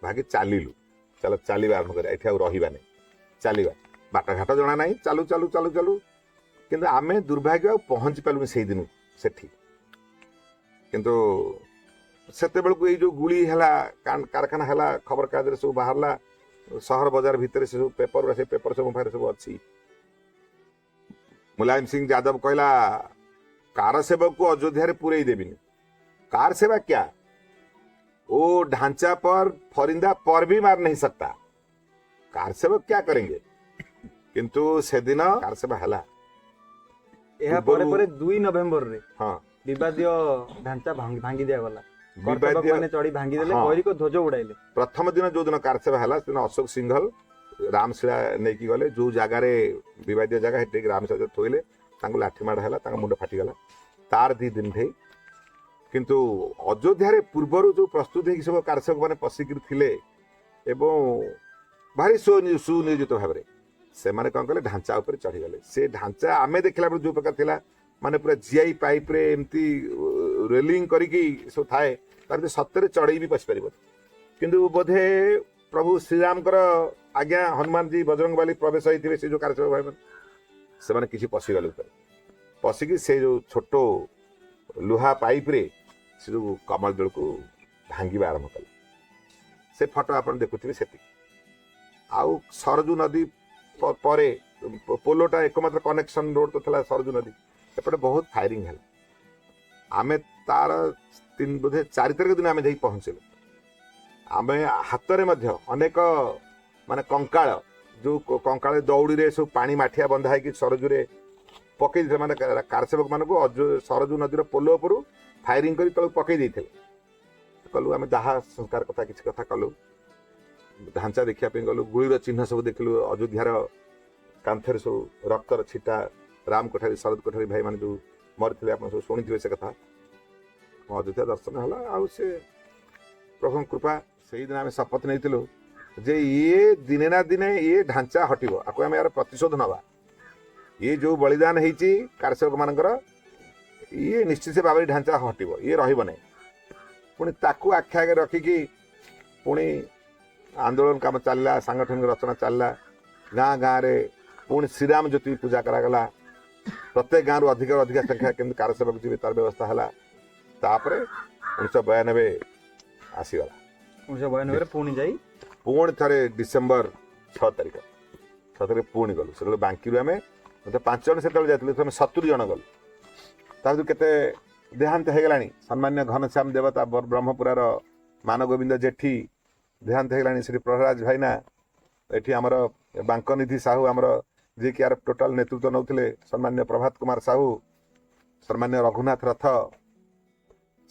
ଭାଗି ଚାଲିଲୁ। ଚାଲ ଚାଲିବା ଆରମ୍ଭ କରିବା, ଏଠି ଆଉ ରହିବାନି, ଚାଲିବା। ବାଟଘାଟ ଜଣା ନାହିଁ, ଚାଲୁ ଚାଲୁ ଚାଲୁ ଚାଲୁ, କିନ୍ତୁ ଆମେ ଦୁର୍ଭାଗ୍ୟ ଆଉ ପହଞ୍ଚି ପାରିଲୁନି ସେଇଦିନ ସେଠି। କିନ୍ତୁ ସେତେବେଳକୁ ଏଇ ଯୋଉ ଗୁଳି ହେଲା, କାରଖାନା ହେଲା, ଖବରକାଗଜରେ ସବୁ ବାହାରିଲା, ସହର ବଜାର ଭିତରେ ସେ ସବୁ ପେପର, ସେ ପେପର ସବୁ ମୋ ପାଖରେ ସବୁ ଅଛି। ମୁଲାୟମ ସିଂ ଯାଦବ କହିଲା, କାର ସେବକକୁ ଅଯୋଧ୍ୟାରେ ପୁରେଇ ଦେବିନି। कार सेवा क्या, वो ढांचा पर फरिंदा पर भी मार नहीं सकता, कार सेवक क्या करेंगे? କିନ୍ତୁ ସେଦିନ କାର ସେବା ହେଲା। ଏହା ପରେ ପରେ 2 ନଭେମ୍ବରରେ ବିବାଦୀୟ ଢାଞ୍ଚା ଭାଙ୍ଗି ଦିଆଗଲା। ବିବାଦୀୟ ମାନେ ଚଢି ଭାଙ୍ଗିଦେଲେ, ଗୈରିକ ଧ୍ୱଜ ଉଡାଇଲେ। ପ୍ରଥମ ଦିନ ଯୋଉ ଦିନ କାର ସେବା ହେଲା, ସେଦିନ ଅଶୋକ ସିଂଘଲ ରାମଶିଳା ନେଇକି ଗଲେ। ଯୋଉ ଜାଗାରେ ବିବାଦୀୟ ଜାଗା, ସେଠି ରାମଶିଳା ଥୋଇଲେ, ତାଙ୍କୁ ଲାଠି ମାଡ଼ ହେଲା, ତାଙ୍କ ମୁଣ୍ଡ ଫାଟିଗଲା। ତାର 2 ଦିନ ଠେଇ କିନ୍ତୁ ଅଯୋଧ୍ୟାରେ ପୂର୍ବରୁ ଯୋଉ ପ୍ରସ୍ତୁତ ହେଇକି ସବୁ କାରସେବକ ମାନେ ପଶିକିରି ଥିଲେ ଏବଂ ଭାରି ସୁନିୟୋଜିତ ଭାବରେ ସେମାନେ କ'ଣ କଲେ, ଢାଞ୍ଚା ଉପରେ ଚଢ଼ିଗଲେ। ସେ ଢାଞ୍ଚା ଆମେ ଦେଖିଲା ବେଳେ ଯୋଉ ପ୍ରକାର ଥିଲା, ମାନେ ପୁରା ଜିଆଇ ପାଇପ୍ରେ ଏମିତି ରେଲିଂ କରିକି ସବୁ ଥାଏ, ତା ଭିତରେ ସତରେ ଚଢ଼େଇ ବି ପଶିପାରିବନି। କିନ୍ତୁ ବୋଧେ ପ୍ରଭୁ ଶ୍ରୀରାମଙ୍କର ଆଜ୍ଞା, ହନୁମାନଜୀ, ବଜରଙ୍ଗବାଲି ପ୍ରବେଶ ହେଇଥିବେ ସେ ଯୋଉ କାରସେବକ ଭାଇମାନେ, ସେମାନେ କିଛି ପଶିଗଲେ ଉପରେ। ପଶିକି ସେ ଯୋଉ ଛୋଟ ଲୁହା ପାଇପ୍ରେ ସେ ଯୋଉ କମଳ ଦଳକୁ ଭାଙ୍ଗିବା ଆରମ୍ଭ କଲେ। ସେ ଫଟୋ ଆପଣ ଦେଖୁଥିବେ ସେତିକି। ଆଉ ସରଜୁ ନଦୀ ପରେ ପୋଲଟା ଏକମାତ୍ର କନେକ୍ସନ ରୋଡ ତ ଥିଲା ସରଜୁ ନଦୀ, ଏପଟେ ବହୁତ ଫାୟାରିଂ ହେଲା। ଆମେ ତାର 3 ବୋଧେ 4 ତାରିଖ ଦିନ ଆମେ ଯାଇ ପହଞ୍ଚିଲୁ। ଆମେ ହାତରେ ମଧ୍ୟ ଅନେକ ମାନେ କଙ୍କାଳ, ଯୋଉ କଙ୍କାଳ ଦଉଡ଼ିରେ ସବୁ ପାଣି ମାଠିଆ ବନ୍ଧା ହେଇକି ସରଜୁରେ ପକେଇ ଦେଇଥିଲେ, ମାନେ କାରସେବକ ମାନଙ୍କୁ ସରଜୁ ନଦୀର ପୋଲ ଉପରୁ ଫାୟାରିଂ କରି ତଳକୁ ପକେଇ ଦେଇଥିଲେ। କଲୁ ଆମେ ଦାହ ସଂସ୍କାର କଥା କିଛି କଥା କଲୁ, ଢାଞ୍ଚା ଦେଖିବା ପାଇଁ ଗଲୁ, ଗୁଳିର ଚିହ୍ନ ସବୁ ଦେଖିଲୁ ଅଯୋଧ୍ୟାର କାନ୍ଥରେ ସବୁ ରକ୍ତର ଛିଟା। ରାମ କୋଠାରୀ, ଶରଦ କୋଠାରୀ ଭାଇମାନେ ଯୋଉ ମରିଥିଲେ, ଆପଣ ସବୁ ଶୁଣିଥିବେ ସେ କଥା। ଅଯୋଧ୍ୟା ଦର୍ଶନ ହେଲା ଆଉ ସେ ପ୍ରଭୁଙ୍କ କୃପା। ସେଇଦିନ ଆମେ ଶପଥ ନେଇଥିଲୁ ଯେ ଇଏ ଦିନେ ନା ଦିନେ ଇଏ ଢାଞ୍ଚା ହଟିବ, ଆକୁ ଆମେ ଏହାର ପ୍ରତିଶୋଧ ନେବା। ଇଏ ଯୋଉ ବଳିଦାନ ହେଇଛି କାରସେବକ ମାନଙ୍କର, ଇଏ ନିଶ୍ଚିତ ସେ ବାବରି ଢାଞ୍ଚା ହଟିବ, ଇଏ ରହିବ ନାହିଁ। ପୁଣି ତାକୁ ଆଖି ଆଗରେ ରଖିକି ପୁଣି ଆନ୍ଦୋଳନ କାମ ଚାଲିଲା, ସାଙ୍ଗଠନିକ ରଚନା ଚାଲିଲା। ଗାଁ ଗାଁରେ ପୁଣି ଶ୍ରୀରାମ ଜ୍ୟୋତି ପୂଜା କରାଗଲା। ପ୍ରତ୍ୟେକ ଗାଁରୁ ଅଧିକରୁ ଅଧିକା ସଂଖ୍ୟା କେମିତି କାରସେବାକୁ ଯିବେ ତାର ବ୍ୟବସ୍ଥା ହେଲା। ତାପରେ 1992 ଆସିଗଲା। 1992ରେ ପୁଣି ଯାଇ ପୁଣି ଥରେ ଡିସେମ୍ବର 6 ତାରିଖ, 6 ତାରିଖ ପୁଣି ଗଲୁ। ସେତେବେଳେ ବାଙ୍କିରୁ ଆମେ ବୋଧେ 5 ଜଣ ସେତେବେଳେ ଯାଇଥିଲୁ, ଆମେ 70 ଜଣ ଗଲୁ। ତା ଭିତରୁ କେତେ ଦେହାନ୍ତ ହେଇଗଲାଣି। ସମ୍ମାନୀୟ ଘନଶ୍ୟାମ ଦେବତା ବ୍ରହ୍ମପୁରାର ମାନଗୋବିନ୍ଦ ଜେଠି ଦେହାନ୍ତ ହେଇଗଲାଣି। ସେଠି ପ୍ରହରାଜ ଭାଇନା, ଏଠି ଆମର ବାଙ୍କନିଧି ସାହୁ, ଆମର ଯିଏକି ଆର ଟୋଟାଲ ନେତୃତ୍ୱ ନେଉଥିଲେ, ସମ୍ମାନୀୟ ପ୍ରଭାତ କୁମାର ସାହୁ, ସମ୍ମାନୀୟ ରଘୁନାଥ ରଥ,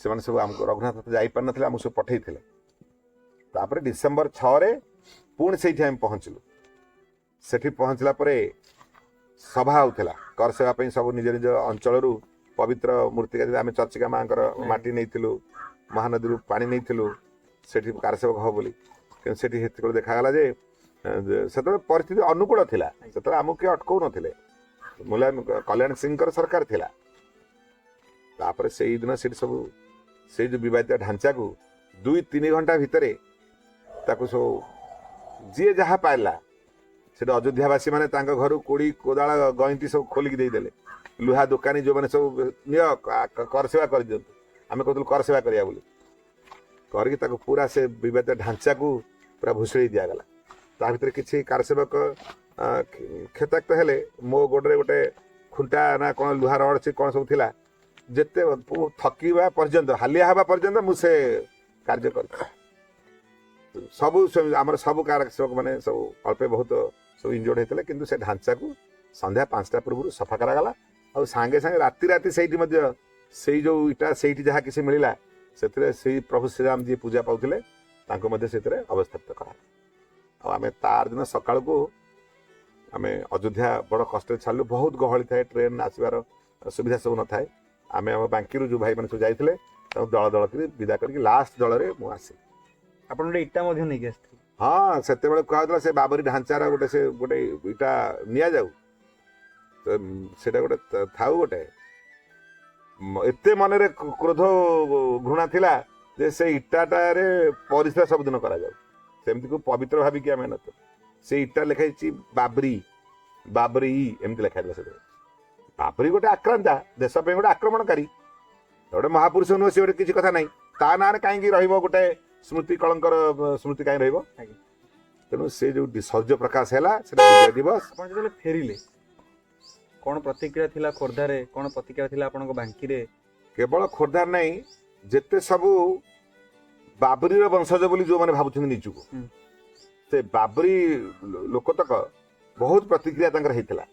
ସେମାନେ ସବୁ ଆମକୁ, ରଘୁନାଥ ରଥ ଯାଇପାରିନଥିଲେ, ଆମକୁ ସବୁ ପଠେଇଥିଲେ। ତାପରେ ଡିସେମ୍ବର 6ରେ ପୁଣି ସେଇଠି ଆମେ ପହଞ୍ଚିଲୁ। ସେଠି ପହଞ୍ଚିଲା ପରେ ସଭା ହଉଥିଲା କର ସେବା ପାଇଁ। ସବୁ ନିଜ ନିଜ ଅଞ୍ଚଳରୁ ପବିତ୍ର ମୂର୍ତ୍ତିକା, ଆମେ ଚର୍ଚିକା ମାଙ୍କର ମାଟି ନେଇଥିଲୁ, ମହାନଦୀରୁ ପାଣି ନେଇଥିଲୁ ସେଠି କାରସେବକ ହବ ବୋଲି। କିନ୍ତୁ ସେଠି ସେତେବେଳେ ଦେଖାଗଲା ଯେ ସେତେବେଳେ ପରିସ୍ଥିତି ଅନୁକୂଳ ଥିଲା, ସେତେବେଳେ ଆମକୁ କିଏ ଅଟକଉ ନଥିଲେ। ମୁଲାୟମ କଲ୍ୟାଣ ସିଂଙ୍କର ସରକାର ଥିଲା। ତାପରେ ସେଇଦିନ ସେଠି ସବୁ ସେଇ ଯୋଉ ବିବାଦିତ ଢାଞ୍ଚାକୁ 2-3 ଘଣ୍ଟା ଭିତରେ ତାକୁ ସବୁ ଯିଏ ଯାହା ପାଇଲା, ସେଠି ଅଯୋଧ୍ୟାବାସୀ ମାନେ ତାଙ୍କ ଘରୁ କୋଡ଼ି କୋଦାଳ ଗଇନ୍ତି ସବୁ ଖୋଲିକି ଦେଇଦେଲେ। ଲୁହା ଦୋକାନୀ ଯୋଉମାନେ ସବୁ ନିଅ କରସେବା କରିଦିଅନ୍ତୁ, ଆମେ କହୁଥିଲୁ କରସେବା କରିବା ବୋଲି, କରିକି ତାକୁ ପୁରା ସେ ବିବାଦିତ ଢାଞ୍ଚାକୁ ପୁରା ଭୁଷୁଡ଼େଇ ଦିଆଗଲା। ତା ଭିତରେ କିଛି କାରସେବକ କ୍ଷତାକ୍ତ ହେଲେ। ମୋ ଗୋଡ଼ରେ ଗୋଟେ ଖୁଣ୍ଟା ନା କ'ଣ ଲୁହା ରଡ଼ ସେ କ'ଣ ସବୁ ଥିଲା, ଯେତେ ଥକିବା ପର୍ଯ୍ୟନ୍ତ, ହାଲିଆ ହେବା ପର୍ଯ୍ୟନ୍ତ ମୁଁ ସେ କାର୍ଯ୍ୟ କରିଛି। ସବୁ ଆମର ସବୁ କାରସେବକ ମାନେ ସବୁ ଅଳ୍ପ ବହୁତ ସବୁ ଇଞ୍ଜର୍ଡ ହେଇଥିଲେ, କିନ୍ତୁ ସେ ଢାଞ୍ଚାକୁ ସନ୍ଧ୍ୟା 5ଟା ପୂର୍ବରୁ ସଫା କରାଗଲା। ଆଉ ସାଙ୍ଗେ ସାଙ୍ଗେ ରାତି ରାତି ସେଇଠି ମଧ୍ୟ ସେଇ ଯୋଉ ଇଟା ସେଇଠି ଯାହା କିଛି ମିଳିଲା ସେଥିରେ ସେଇ ପ୍ରଭୁ ଶ୍ରୀରାମ ଯିଏ ପୂଜା ପାଉଥିଲେ ତାଙ୍କୁ ମଧ୍ୟ ସେଥିରେ ଅବସ୍ଥାପିତ କରାଗଲା। ଆଉ ଆମେ ତାର ଦିନ ସକାଳକୁ ଆମେ ଅଯୋଧ୍ୟା ବଡ଼ କଷ୍ଟରେ ଛାଡ଼ିଲୁ। ବହୁତ ଗହଳି ଥାଏ, ଟ୍ରେନ୍ ଆସିବାର ସୁବିଧା ସବୁ ନଥାଏ। ଆମେ ଆମ ବାଙ୍କିରୁ ଯୋଉ ଭାଇମାନେ ସବୁ ଯାଇଥିଲେ ତାଙ୍କୁ ଦଳ ଦଳ କରି ବିଦା କରିକି ଲାଷ୍ଟ ଦଳରେ ମୁଁ ଆସିଲି। ଆପଣ ଗୋଟେ ଇଟା ମଧ୍ୟ ନେଇକି ଆସିଥିଲେ? ହଁ, ସେତେବେଳେ କୁହାଯାଉଥିଲା ସେ ବାବରି ଢାଞ୍ଚାର ଗୋଟେ ସେ ଗୋଟେ ଇଟା ନିଆଯାଉ, ତ ସେଇଟା ଗୋଟେ ଥାଉ ଗୋଟେ। ଏତେ ମନରେ କ୍ରୋଧ ଘୃଣା ଥିଲା ଯେ ସେ ଇଟାଟାରେ ପରିସ୍ରା ସବୁଦିନ କରାଯାଉ, ସେମିତିକୁ ପବିତ୍ର ଭାବିକି ଆମେ ନଥିଲୁ। ସେ ଇଟା ଲେଖା ହେଇଛି ବାବରି, ବାବରି ଏମିତି ଲେଖା ହେଇଥିଲା ସେଥିରେ। ବାବରି ଗୋଟେ ଆକ୍ରାନ୍ତା, ଦେଶ ପାଇଁ ଗୋଟେ ଆକ୍ରମଣକାରୀ, ଗୋଟେ ମହାପୁରୁଷ ନୁହଁ ସେ, ଗୋଟେ କିଛି କଥା ନାହିଁ। ତା ନାଁରେ କାହିଁକି ରହିବ ଗୋଟେ ସ୍ମୃତି, କଳଙ୍କର ସ୍ମୃତି କାହିଁ ରହିବ? ତେଣୁ ସେ ଯୋଉ ଶୌର୍ଯ୍ୟ ପ୍ରକାଶ ହେଲା ସେଟା ବିଜୟ ଦିବସ। ଆପଣ ଯେତେବେଳେ ଫେରିଲେ କଣ ପ୍ରତିକ୍ରିୟା ଥିଲା ଖୋର୍ଦ୍ଧାରେ, କଣ ପ୍ରତିକ୍ରିୟା ଥିଲା ଆପଣଙ୍କ ବାଙ୍କିରେ? କେବଳ ଖୋର୍ଦ୍ଧା ନାହିଁ, ଯେତେ ସବୁ ବାବରିର ବଂଶଜ ବୋଲି ଯୋଉମାନେ ଭାବୁଛନ୍ତି ନିଜକୁ, ସେ ବାବରି ଲୋକତକ ବହୁତ ପ୍ରତିକ୍ରିୟା ତାଙ୍କର ହେଇଥିଲା।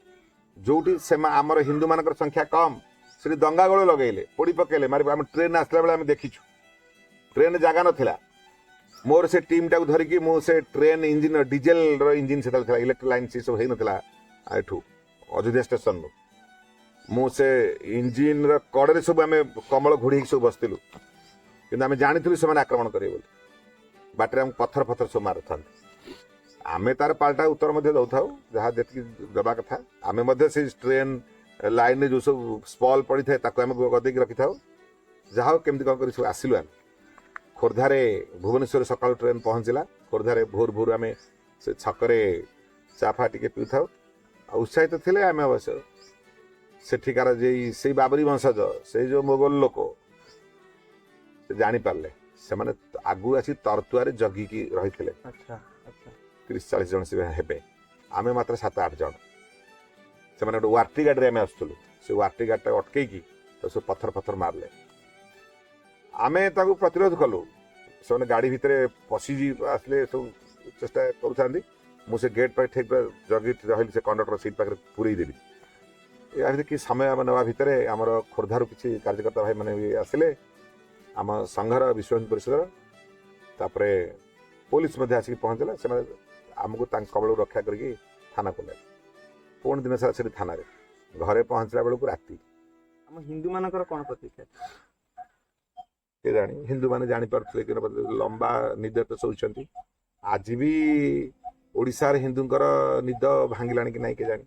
ଯୋଉଠି ଆମର ହିନ୍ଦୁମାନଙ୍କର ସଂଖ୍ୟା କମ୍, ସେଠି ଦଙ୍ଗାଗୋଳ ଲଗେଇଲେ, ପୋଡ଼ି ପକେଇଲେ, ମାରି। ଆମେ ଟ୍ରେନ୍ ଆସିଲା ବେଳେ ଆମେ ଦେଖିଛୁ ଟ୍ରେନ୍ ଜାଗା ନଥିଲା। ମୋର ସେ ଟିମ୍ଟାକୁ ଧରିକି ମୁଁ ସେ ଟ୍ରେନ୍ ଇଞ୍ଜିନ୍, ଡିଜେଲର ଇଞ୍ଜିନ୍ ସେତେବେଳେ ଥିଲା, ଇଲେକ୍ଟ୍ରିକ୍ ଲାଇନ୍ ସେ ସବୁ ହେଇନଥିଲା ଏଠୁ ଅଯୋଧ୍ୟା ଷ୍ଟେସନରୁ। ମୁଁ ସେ ଇଞ୍ଜିନ୍ର କଡ଼ରେ ସବୁ ଆମେ କମଳ ଘୋଡ଼ି ହେଇକି ସବୁ ବସିଥିଲୁ, କିନ୍ତୁ ଆମେ ଜାଣିଥିଲୁ ସେମାନେ ଆକ୍ରମଣ କରିବେ ବୋଲି। ବାଟରେ ଆମକୁ ପଥର ଫଥର ସବୁ ମାରୁଥାନ୍ତି। ଆମେ ତାର ପାଲଟା ଉତ୍ତର ମଧ୍ୟ ଦଉଥାଉ, ଯାହା ଯେତିକି ଦେବା କଥା। ଆମେ ମଧ୍ୟ ସେଇ ଟ୍ରେନ୍ ଲାଇନ୍ରେ ଯୋଉ ସବୁ ସ୍ପଲ୍ ପଡ଼ିଥାଏ ତାକୁ ଆମେ ଗଦେଇକି ରଖିଥାଉ। ଯାହା ହଉ କେମିତି କ'ଣ କରି ସବୁ ଆସିଲୁ ଆମେ। ଖୋର୍ଦ୍ଧାରେ, ଭୁବନେଶ୍ୱର ସକାଳୁ ଟ୍ରେନ୍ ପହଞ୍ଚିଲା। ଖୋର୍ଦ୍ଧାରେ ଭୋର ଭୋରୁ ଆମେ ସେ ଛକରେ ଚା ଫା ଟିକେ ପିଉଥାଉ ଆଉ ଉତ୍ସାହିତ ଥିଲେ ଆମେ। ଅବଶ୍ୟ ସେଠିକାର ଯେଇ ସେଇ ବାବରି ବଂଶଜ, ସେଇ ଯୋଉ ମୋଗଲ ଲୋକ, ସେ ଜାଣିପାରିଲେ। ସେମାନେ ଆଗକୁ ଆସି ତରତୁଆରେ ଜଗିକି ରହିଥିଲେ। ଆଚ୍ଛା ଆଚ୍ଛା 30-40 ଜଣ ସେ ହେବେ, ଆମେ ମାତ୍ର 7-8 ଜଣ। ସେମାନେ ଗୋଟେ ୱାର୍ଟି ଗାଡ଼ିରେ ଆମେ ଆସୁଥିଲୁ, ସେ ୱାର୍ଟି ଗାଡ଼ିଟା ଅଟକେଇକି ତାକୁ ସବୁ ପଥର ଫଥର ମାରିଲେ। ଆମେ ତାକୁ ପ୍ରତିରୋଧ କଲୁ। ସେମାନେ ଗାଡ଼ି ଭିତରେ ପଶି ଆସିଲେ, ସବୁ ଚେଷ୍ଟା କରୁଥାନ୍ତି। ମୁଁ ସେ ଗେଟ୍ ପାଖରେ ଠିକ୍ ଜଗି ରହିଲି, ସେ କଣ୍ଡକ୍ଟର ସିଟ୍ ପାଖରେ ପୁରେଇ ଦେବି। ଏହା ଭିତରେ କିଛି ସମୟ ଆମେ ନେବା ଭିତରେ ଆମର ଖୋର୍ଦ୍ଧାରୁ କିଛି କାର୍ଯ୍ୟକର୍ତ୍ତା ଭାଇମାନେ ବି ଆସିଲେ, ଆମ ସଂଘର, ବିଶ୍ୱ ହିନ୍ଦୁ ପରିଷଦର। ତାପରେ ପୋଲିସ ମଧ୍ୟ ଆସିକି ପହଞ୍ଚିଲା। ସେମାନେ ଆମକୁ ତାଙ୍କ କବଳରୁ ରକ୍ଷା କରିକି ଥାନାକୁ ନେଲେ। ପୁଣି ଦିନ ସାରା ସେଠି ଥାନାରେ, ଘରେ ପହଞ୍ଚିଲା ବେଳକୁ ରାତି। ଆମ ହିନ୍ଦୁ ମାନଙ୍କର କଣ ପ୍ରତିକ୍ରିୟା? କେଜାଣି ହିନ୍ଦୁମାନେ ଜାଣିପାରୁଥିଲେ କି ନ, ଲମ୍ବା ନିଦ ତ ଶୋଇଛନ୍ତି। ଆଜି ବି ଓଡ଼ିଶାରେ ହିନ୍ଦୁଙ୍କର ନିଦ ଭାଙ୍ଗିଲାଣି କି ନାହିଁ କେଜାଣି।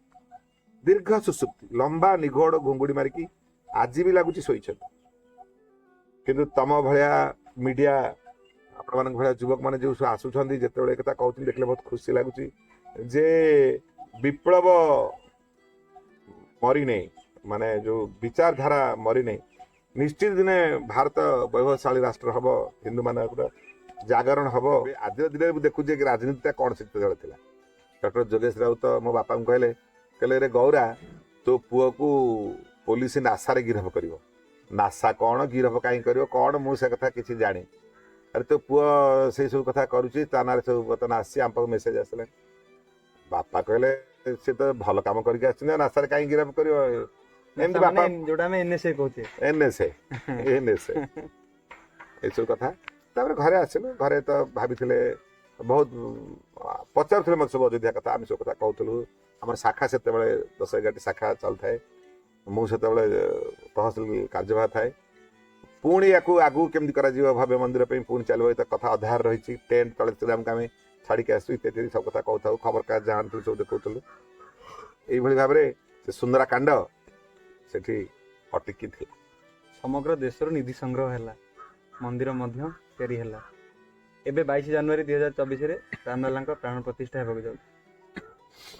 ଦୀର୍ଘ ସୁଷୁପ୍ତି, ଲମ୍ବା ନିଘୋଡ଼ ଘୁଙ୍ଗୁଡ଼ି ମାରିକି ଆଜି ବି ଲାଗୁଛି ଶୋଇଛନ୍ତି। କିନ୍ତୁ ତମ ଭଳିଆ ମିଡିଆ, ଆପଣମାନଙ୍କ ଭଳିଆ ଯୁବକମାନେ ଯେଉଁ ସବୁ ଆସୁଛନ୍ତି, ଯେତେବେଳେ ଏ କଥା କହୁଛନ୍ତି, ଦେଖିଲେ ବହୁତ ଖୁସି ଲାଗୁଛି ଯେ ବିପ୍ଳବ ମରିନେଇ, ମାନେ ଯୋଉ ବିଚାରଧାରା ମରିନେଇ। ନିଶ୍ଚିତ ଦିନେ ଭାରତ ବୈଭବଶାଳୀ ରାଷ୍ଟ୍ର ହବ, ହିନ୍ଦୁମାନଙ୍କର ଜାଗରଣ ହବ। ଆଜିର ଦିନରେ ମୁଁ ଦେଖୁଛି କି ରାଜନୀତିଟା କ'ଣ ସେତେବେଳେ ଥିଲା। ଡକ୍ଟର ଯୋଗେଶ ରାଉତ ମୋ ବାପାଙ୍କୁ କହିଲେ, କହିଲେ, ରେ ଗୌରା, ତୋ ପୁଅକୁ ପୋଲିସ ନାସାରେ ଗିରଫ କରିବ। ନାସା କ'ଣ, ଗିରଫ କାହିଁ କରିବ କ'ଣ, ମୁଁ ସେ କଥା କିଛି ଜାଣି। ଆରେ ତୋ ପୁଅ ସେଇ ସବୁ କଥା କରୁଛି, ତା ନାଁରେ ସବୁ ବର୍ତ୍ତମାନ ଆସିଛି, ଆମ ପାଖକୁ ମେସେଜ ଆସିଲାଣି। ବାପା କହିଲେ, ସେ ତ ଭଲ କାମ କରିକି ଆସିଛନ୍ତି, ଆଉ ନାସାରେ କାହିଁ ଗିରଫ କରିବ? ଏମିତି ବାପା ମାନେ ଯୋଉଟା ଆମେ ଏନ୍ଏସ୍ଏ କହୁଛେ। ଏନ୍ଏସ୍ଏ, ଏନ୍ଏସ୍ଏ, ଏସବୁ କଥା। ତାପରେ ଘରେ ଆସିଲୁ। ଘରେ ତ ଭାବିଥିଲେ ବହୁତ, ପଚାରୁଥିଲେ ମୋତେ ସବୁ ଅଯୋଧ୍ୟା କଥା। ଆମେ ସବୁ କଥା କହୁଥିଲୁ। ଆମର ଶାଖା ସେତେବେଳେ 10-11ଟି ଶାଖା ଚାଲୁଥାଏ। ମୁଁ ସେତେବେଳେ ତହସିଲ କାର୍ଯ୍ୟଭାର ଥାଏ। ପୁଣି ୟାକୁ ଆଗକୁ କେମିତି କରାଯିବ, ଭବ୍ୟ ମନ୍ଦିର ପାଇଁ ପୁଣି ଚାଲିବ, ଏ ତ କଥା ଅଧାର ରହିଛି। ଟେଣ୍ଟ ତଳେ ଶ୍ରୀରାମକୁ ଆମେ ଛାଡ଼ିକି ଆସୁ, ଇତ୍ୟାଦି ସବୁ କଥା କହୁଥାଉ। ଖବରକାଗଜ ଯାହା ଆଣୁଥିଲୁ ସବୁ ଦେଖାଉଥିଲୁ। ଏଇଭଳି ଭାବରେ ସେ ସୁନ୍ଦରାକାଣ୍ଡ ସେଠି ଅଟକି ଥିଲା। ସମଗ୍ର ଦେଶରୁ ନିଧି ସଂଗ୍ରହ ହେଲା, ମନ୍ଦିର ମଧ୍ୟ ତିଆରି ହେଲା। ଏବେ 22 ଜାନୁଆରୀ 2024ରେ ରାମଲାଲାଙ୍କ ପ୍ରାଣ ପ୍ରତିଷ୍ଠା ହେବାକୁ ଯାଉଛି।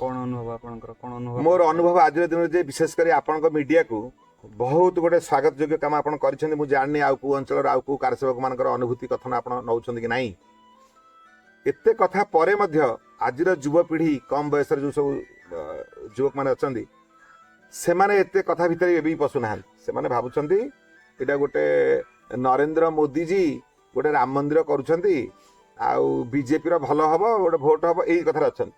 କଣ ଅନୁଭବ ଆପଣଙ୍କର, କଣ ଅନୁଭବ? ମୋର ଅନୁଭବ ଆଜିର ଦିନରେ ଯେ ବିଶେଷ କରି ଆପଣଙ୍କ ମିଡିଆକୁ ବହୁତ ଗୋଟେ ସ୍ୱାଗତ ଯୋଗ୍ୟ କାମ ଆପଣ କରିଛନ୍ତି। ମୁଁ ଜାଣିନି ଆଉ କୋଉ ଅଞ୍ଚଳର ଆଉ କୋଉ କାରସେବକ ମାନଙ୍କର ଅନୁଭୂତି କଥନ ଆପଣ ନେଉଛନ୍ତି କି ନାହିଁ। ଏତେ କଥା ପରେ ମଧ୍ୟ ଆଜିର ଯୁବପିଢ଼ି, କମ ବୟସର ଯୋଉ ସବୁ ଯୁବକମାନେ ଅଛନ୍ତି, ସେମାନେ ଏତେ କଥା ଭିତରେ ଏବେ ବି ପଶୁନାହାନ୍ତି। ସେମାନେ ଭାବୁଛନ୍ତି ଏଇଟା ଗୋଟେ ନରେନ୍ଦ୍ର ମୋଦିଜୀ ଗୋଟେ ରାମ ମନ୍ଦିର କରୁଛନ୍ତି ଆଉ ବିଜେପିର ଭଲ ହବ, ଗୋଟେ ଭୋଟ ହବ, ଏଇ କଥାରେ ଅଛନ୍ତି।